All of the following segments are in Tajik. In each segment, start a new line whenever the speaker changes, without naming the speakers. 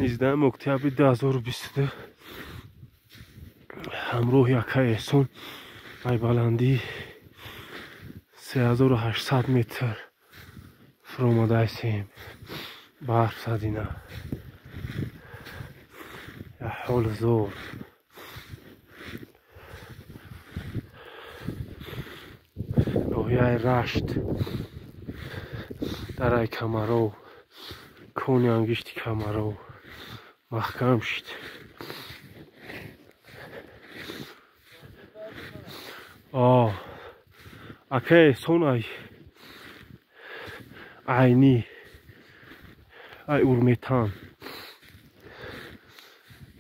19 октябри 2022 ҳамроҳи акаи Эҳсон ай баландии 3800 метр фуромадаистем. Барф задина. Як ҳол зор. Ноҳияи Рашт, дараи Камаров, кони ангишти Камаров маҳкам шид. Акаи Эҳсон ай Айнӣ, ай Урметан.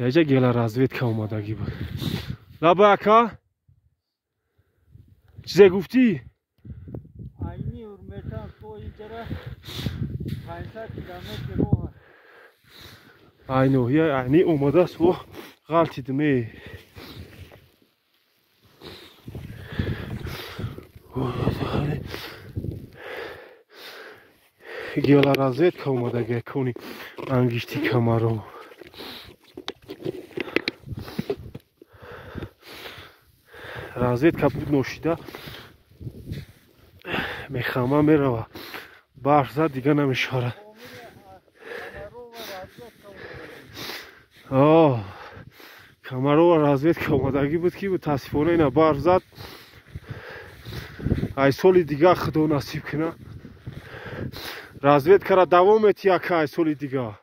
Яҷа геолоразведка омадагӣ буд. Лаба ака, чизе гуфтӣ?
Айни Урметан то инҷара 500 километр роҳ аст.
Ай ноҳияи Айнӣ омадааст, о ғалтидиме. Геолоразведка омадагӣ кони ангишти Камаров. Разведка буд ношида мехама мерава. Барф зад, дига намешавад. Камарова разведка омадагӣ буд, ки мутаассифона ина барф зад. Ай соли дига худо насиб куна. Разведкара давом мети ака ай соли дига.